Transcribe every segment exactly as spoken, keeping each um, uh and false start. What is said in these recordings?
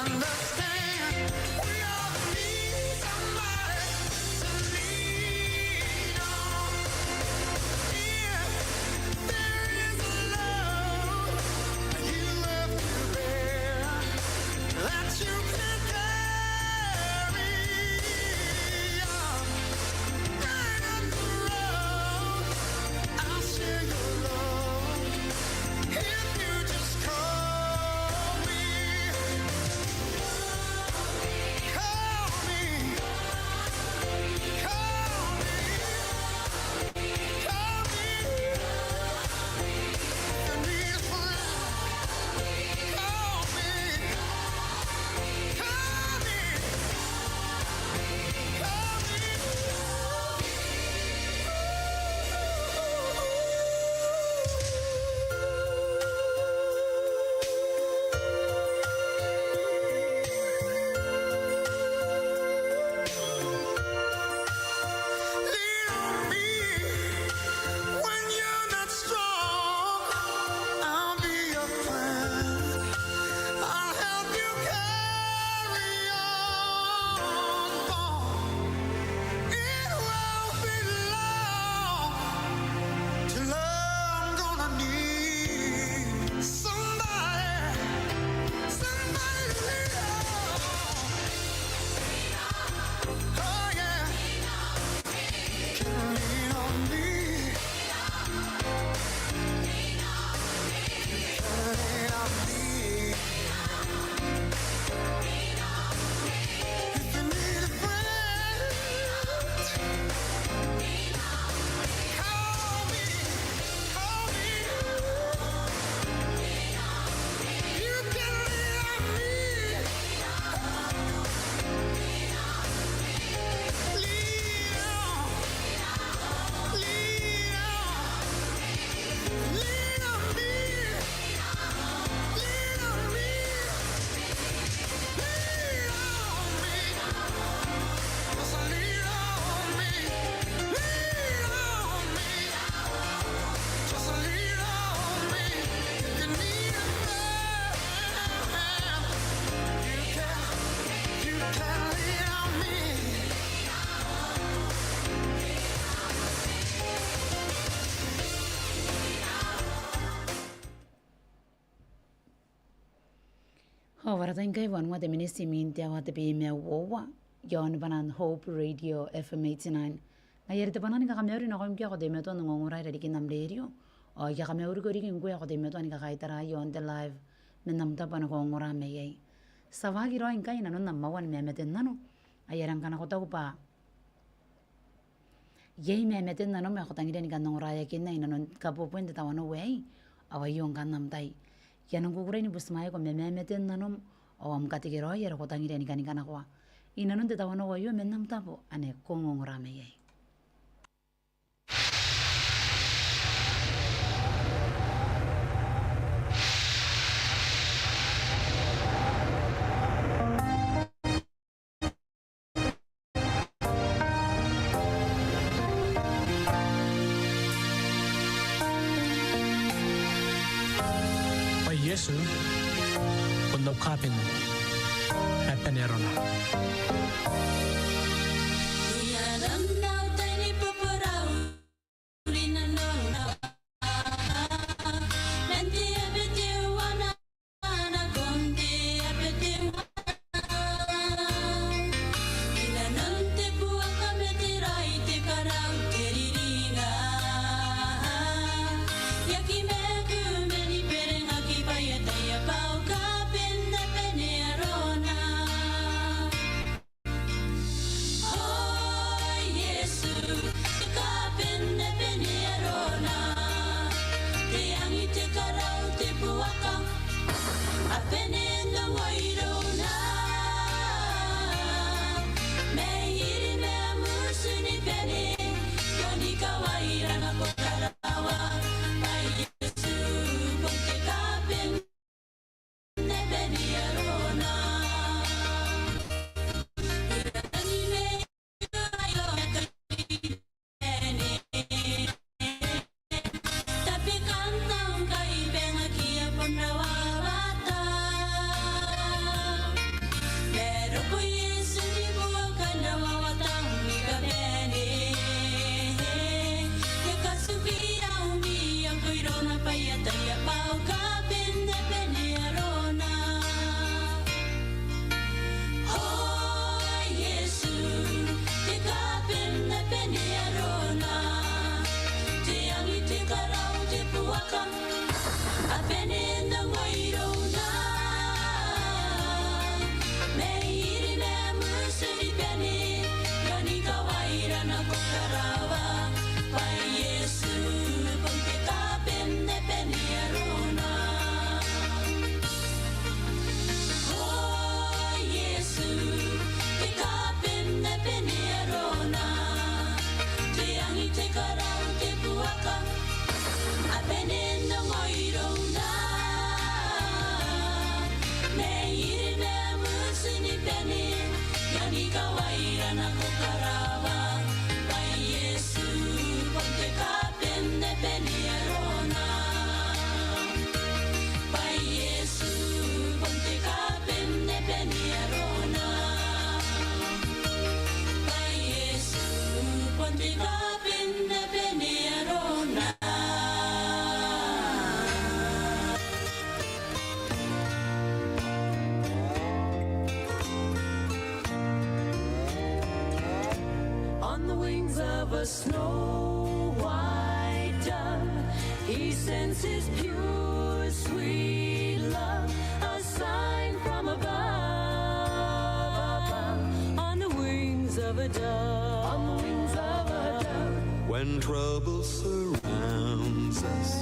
Understand, we all need somebody to lean on. If there is a load you have to bear that you can't carry on, right up the road, I'll share your load. If you just call me, call me, call me, call me. If you need a friend, call me, call me. Lean on me when you're not strong. I'll be your friend. I'll help you carry on. It won't be long till I'm gonna need somebody, somebody to lean on. Oh yeah. Can lean on me. Can lean on me. If you need a friend, call me, call me. You can lean on me. Lean on, lean on, lean on me. Lean on me. Lean on me. Just lean on me. Lean on me. Just lean on me. If you need a friend, you can, you can lean on me. Ao ara tai ngkai wanua te miniti imwin te aoa tebwi ma uoua iaon banan Hope Radio F M eighty-nine. Ngaia are te bwanaa ni kakamauri nakoim ngkoe ae ko teimatoa n ongongora i rarikin am rerio, ao I a kamauriko riki ngkoe ae ko teimatoa ni kakaitara iaon te live man am tabo ane ko ongora mai iai. Ti a waaki raoi ngkai inanon am aua ni mamate n nano, ai ae ngkana ko taku bwa iai mamaten nanom ae ko tangiria ni kan ongoraeakinna inanon kabuebuen te tawanou aei, ao aio ngkanne am tai. I a nang kukurei ni butimwaeko ma mamaten nanom ao am katekeraoi are ko tangiria ni kani kanakoa inanon te tawanou aio man am tabo ane ko ongongora mai iai. Bwa Iesu bon au kaaben ae bane arona. O Iesu, te kaaben ae bane arona, te angi, te karau, te buaka, a bane n ongo irouna. Mai iri ma mutu ni bane, toni kawaira nako karawa, bwa Iesu bon te kaaben Ni kawaira nako karawa, bwa Iesu bon te kabenebene arona. Bwa Iesu bon te kabenebene arona. Bwa Iesu bon te kabenebene arona. On the wings of a snow white dove, he sends his pure, sweet love, a sign from above. On the wings of a dove, on the wings of a dove. When trouble surrounds us,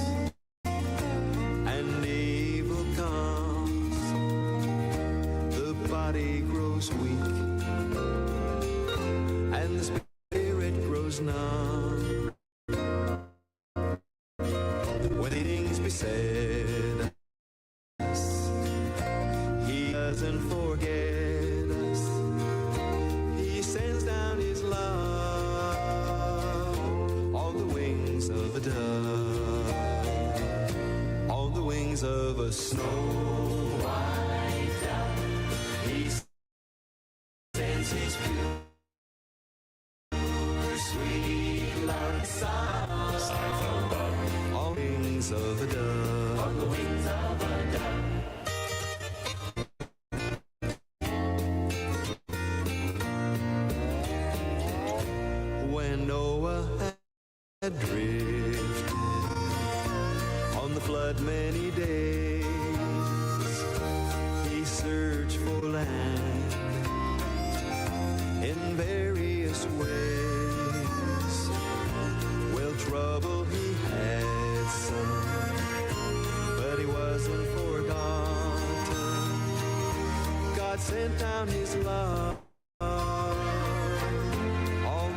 and evil comes, the body grows weak, and the spirit grows numb. When things beset us, he doesn't forget us. He sends down his love on the wings of a dove, on the wings of a snow white dove. He sends his pure, sweet love, sign from above, on wings of a dove, on the wings of a dove. When Noah had drifted on the flood many days, he searched for land in various ways. Well, trouble he had some, but he wasn't forgotten. God sent down his love on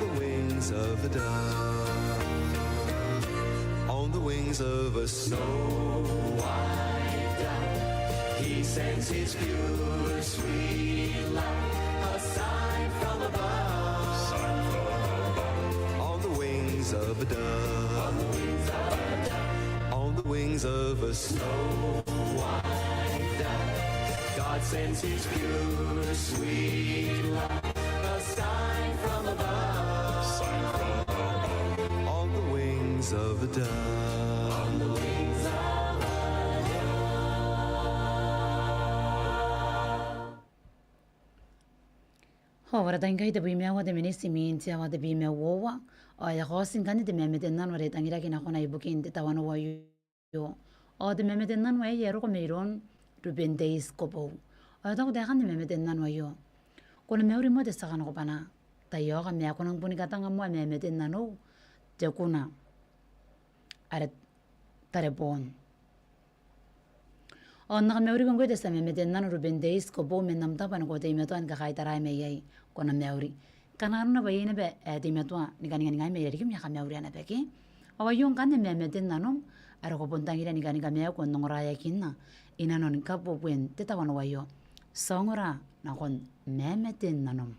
the wings of a dove, on the wings of a snow white dove. He sends his pure, sweet love, a sign from above. Sign from above. On the wings of a dove, on the wings of a dove, on the wings of a snow white dove. God sends his pure, sweet love, a sign from above. Sign from above. On the wings of a dove, on the wings of a dove. Ao ara tai ngkai tebwi ma aua te miniti imwin te aua tebwi ma uoua. Ao e a kaoti ngkanne te mamate n nano are e tangiraki nakona ibukin te tawanoa aio. Ao te mamate n nano aei e roko mairoun Ruben Teiti Kobou. Ao e taku taekan te mamate n nano aio: Ko na mauri moa te tia kanakobwana. Tai aoka ma ko nang boni katanga moa mamate n nanou, te kuna are Tareboon. Ao N na kamauriko ngkoe te tia mamate n nano Ruben Teiti Kobou man am tabo ane ko teimatoa ni kakaitara mai iai. Ko na mauri. Ngkana arona bwa iai naba ae teimatoa ni kaninganingai mai irarikim, I a kamauria naba ke. Ao aio ngkanne mamate n nanom are ko bon tangiria ni kanika maaku n ongoraeakinna inanon kabuebuen te tawanoa aio. Ti a ongora nakon mamate n nanom.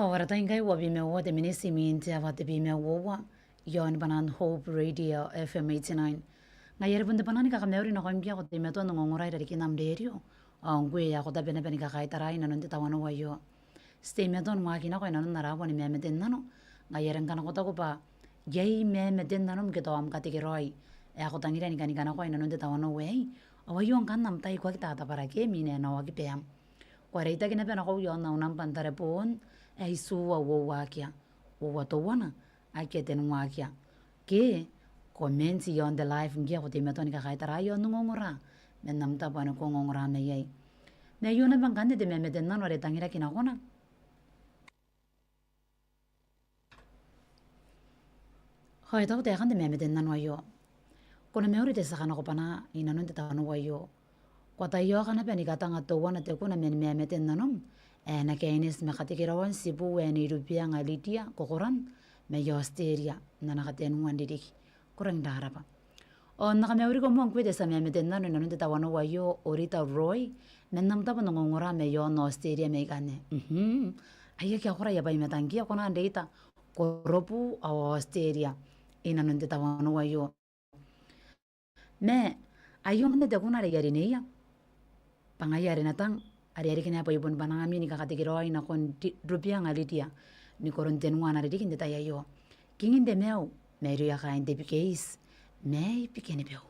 Ao ara tai ngkai uabwi ma uoua te miniti imwin te aoa tebwi ma uoua, iaon bwanaan Hope Radio F M eighty-nine. Ngaia are bon te bwanaa ni kakamauri nakoim ngkoe ae ko teimatoa n ongongora i rarikin am rerio. Ao ngkoe ae ko tabe naba ni kakaitara i nanon te tawanou aio. Ti teimatoa n waaki nako i nanon ara aoa ni mamate n nano. Ngaia are ngkana ko taku bwa iai mamate n nanom ke tao am katekeraoi ae ko tangira ni kani kanakoa i nanon te tawanou aei, ao aio ngkanne am tai, ko aki tatabara ke, ma e na oki baam. Ko a reitaki naba nakoiu iaon au nambwa n tareboon ae itiua uoua akea, uoua teuana akea tenua akea. Ke comment iaon te live ngkoe ae ko teimatoa ni kakaitara iaon ongongora man am tabo ane ko ongongora mai iai. Ma aio naba ngkanne te mamate n nano are tangiraki nakona. Ao e taku taekan te mamate n nano aio: Ko na mauri te tia kanakobwanaa i nanon te tawanou aio. Ko a taiaoka naba ni katanga teuana te kuna man mamate n nanom ae e na kaineti ma katekeraoan tibuu ae Nei Rubeanga Lydia Kokoran mai Aotiteria n ana katenua n ririki. Ko rangi n rarabwa. Ao N na kamauriko moa ngkoe te tia mamate n nano i nanon te tawanou aio, Orita Roy, man am tabo n ongongora mai iaon Aotiteria mai ikanne. Mhm. Ai akea korakora aia bwai i matang ngkoe, ko na reita Korobu ao Aotiteria i nanon te tawanou aio. Ma aio ngkanne te kuna are I a rineia bwa ngaia are N na tang, are e a riki naba i bon bwanaami ni kakatekeraoi nakon Ri-, Rubeanga Lydia ni koron tenua ana ririki n te tai aio. Kingin te maiu mairouia kaain te Bikeiti mai Bikenibeu.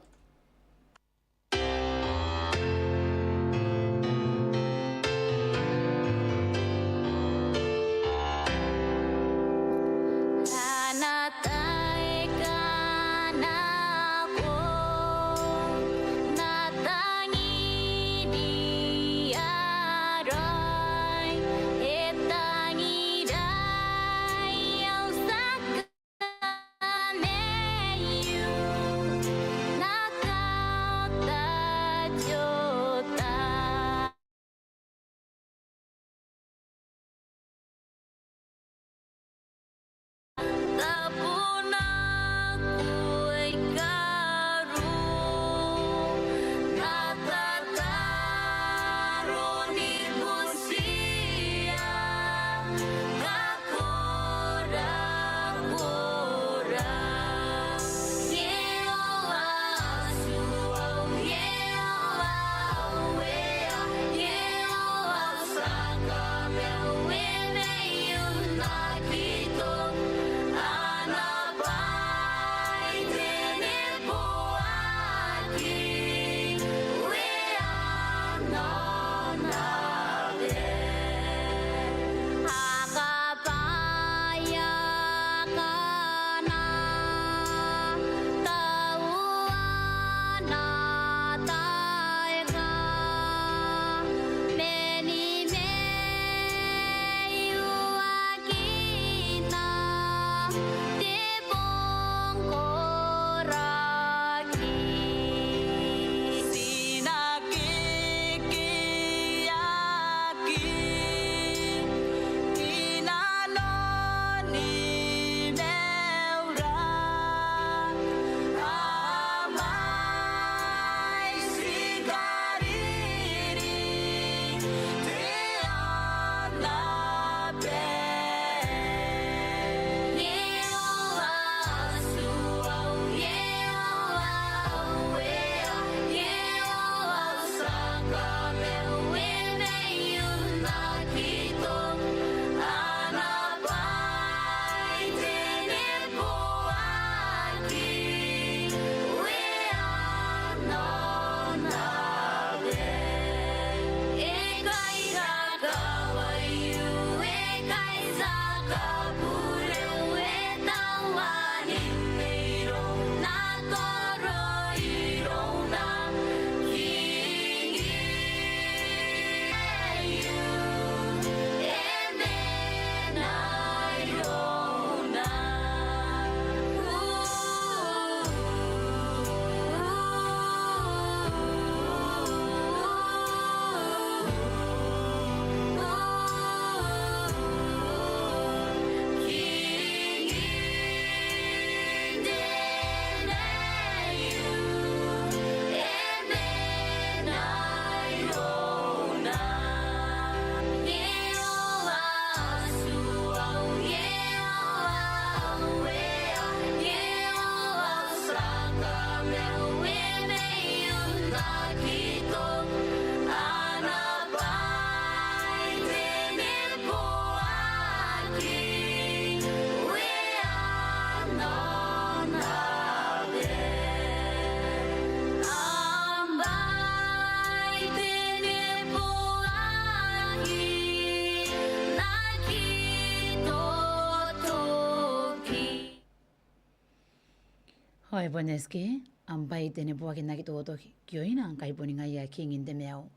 Ai bon S K, am bwai te neboaki n aki totoki, kioina ngkai boni ngaia King n te maiu.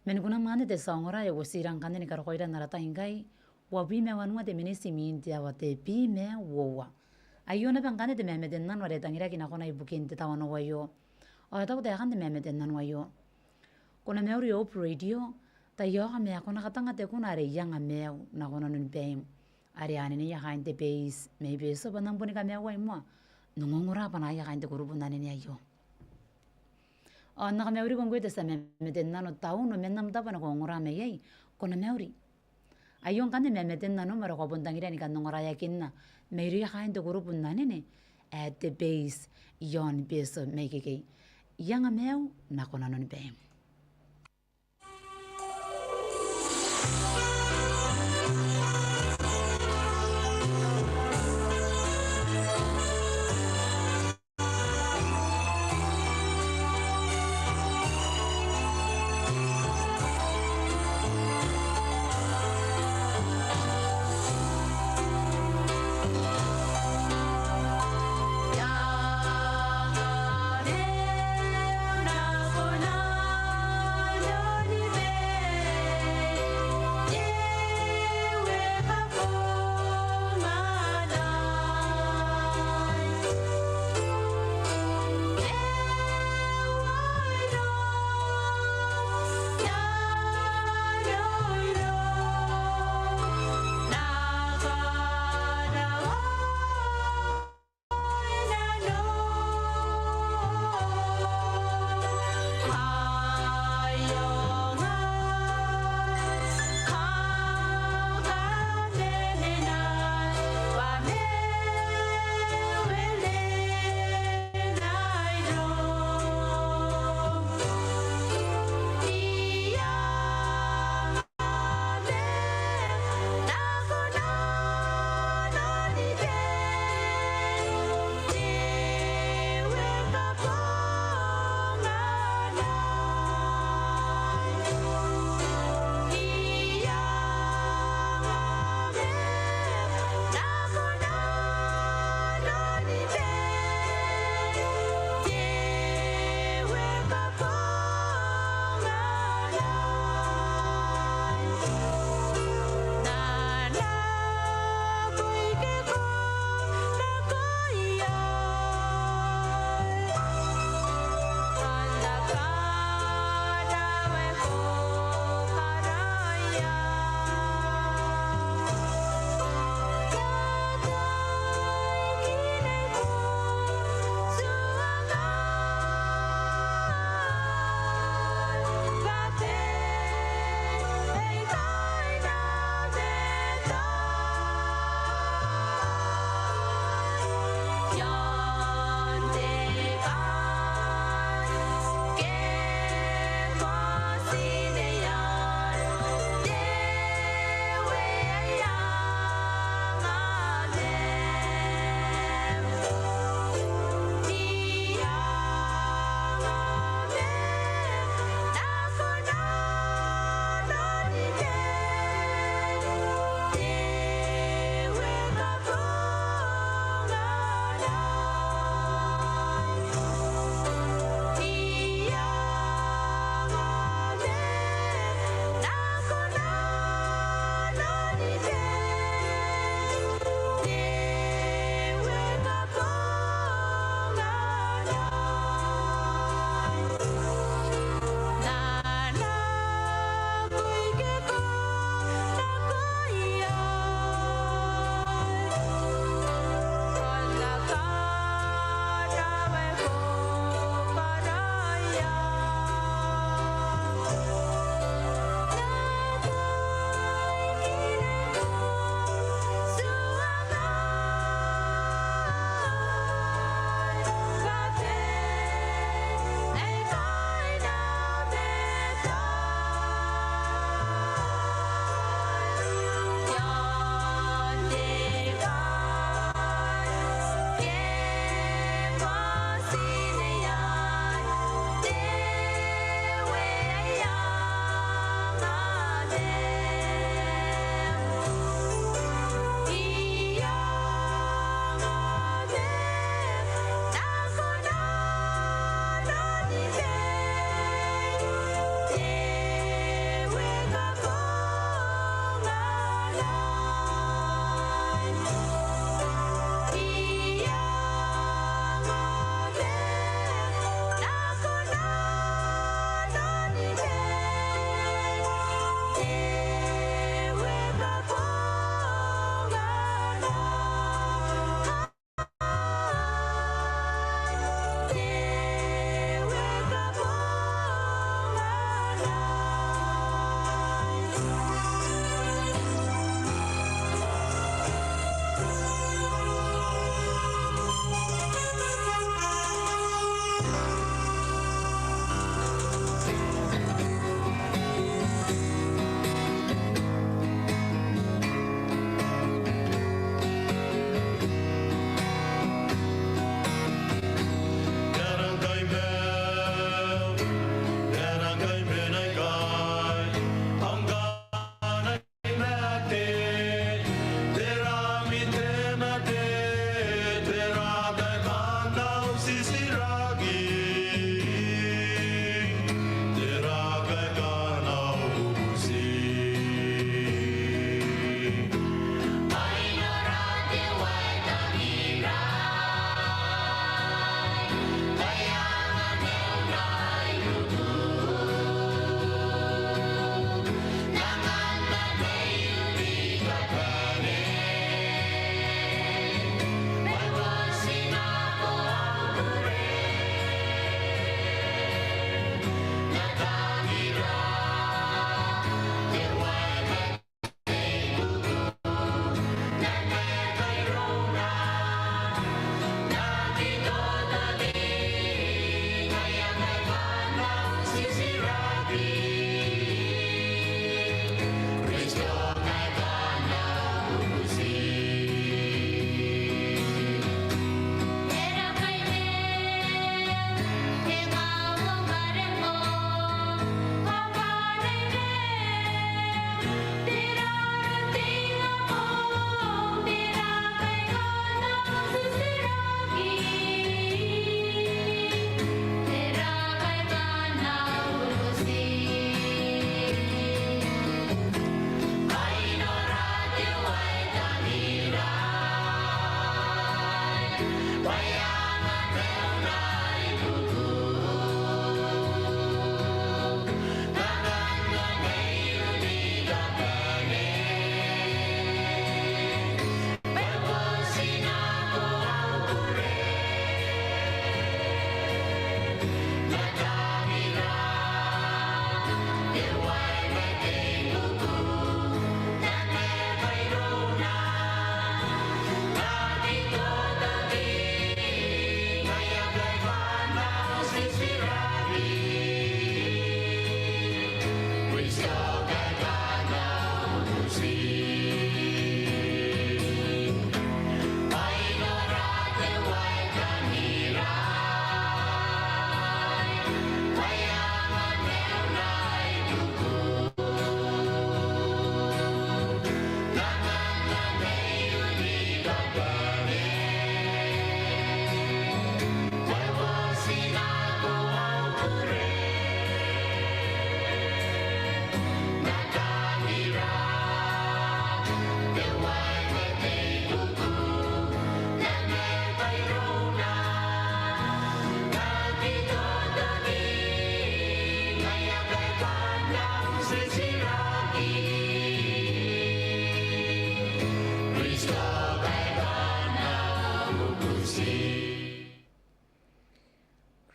Man kunam anne te tia ongora, e uoti rang ngkanne ni karokoira n ara tai ngkai, uabwi ma wanua te miniti imwin te aoa tebwi ma uoua. Aio naba ngkanne te mamate n nano are e tangiraki nakona ibukin te tawanou aio. Ao e taku taekan te mamate n nano aio: Ko na mauri Hope Radio, taiaoka ma ko na katanga te kuna are I anga maiu nakon nanoni baim. Are e aneneia kaain te base mai Betio bwa N nang boni kamaiuai moa n ongongora bwanaia kaain te kurubu n anene aio. Ao N na kamauriko ngkoe te tia mamate n nano, Tauno, man am tabo ane ko ongora mai iai, ko na mauri. Aio ngkanne mamate n nano are ko a bon tangiria ni kan ongoraeakinna mairouia kaain te kurubu n anene ae te base iaon Betio mai ikekei. I anga maiu nakon nanoni baim.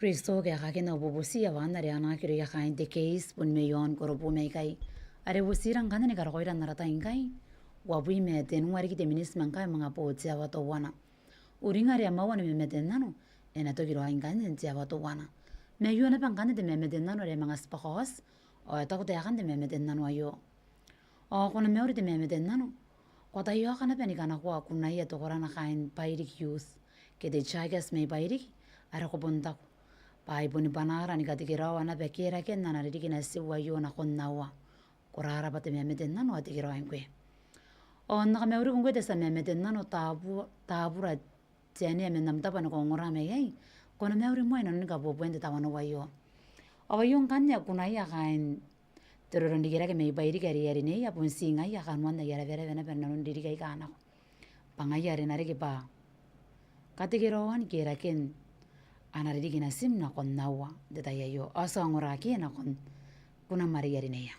Kristo ke a kakinna bubuti ae a na rianaki irouia kaain te keiti bon mai aon Koroboom aikai. Are uotira ngkanne ni karokoira n ara tai ngkai, uabwi ma tenua riki te miniti ma ngkai manga boo te aoa teuana. Uringa are a maua ni mamate n nano, e na toki raoi ngkanne n te aoa teuana. Ma e a naba ngkanne te mamate n nano are e manga tibwa kaoti, ao e taku taekan te mamate n nano aio: Ao ko na mauri te mamate n nano. Ko a taiaoka naba ni kanakoa kunaia te koraki n kaain Bairiki Youth, ke te Tigers mai Bairiki, are ko bon taku bwa ai boni bwanaara ni katekeraoa naba keraken ana ririki natiu aio nakon aua. Ko rarabwa te mamate n nano, ao tekeraoi ngkoe. Ao N na kamauriko ngkoe te tia mamate n nano, tabu-, tabura te anea man am tabo ane ko ongora mai iai, ko na mauri moa i nanon kabuebuean te tawanou aio. Ao aio ngkanne kunaia kaain te roro n rikirake mai Bairiki are i arinei, a bon ti ngaia kanoan aia rawerake naba n nanon ririki aika a nako. Bwa ngaia are e na riki bwa katekeraoan keraken ana ririki natim nakon aua n te tai aio. Ao ti a ongorakiia nakon kunam are i arinei.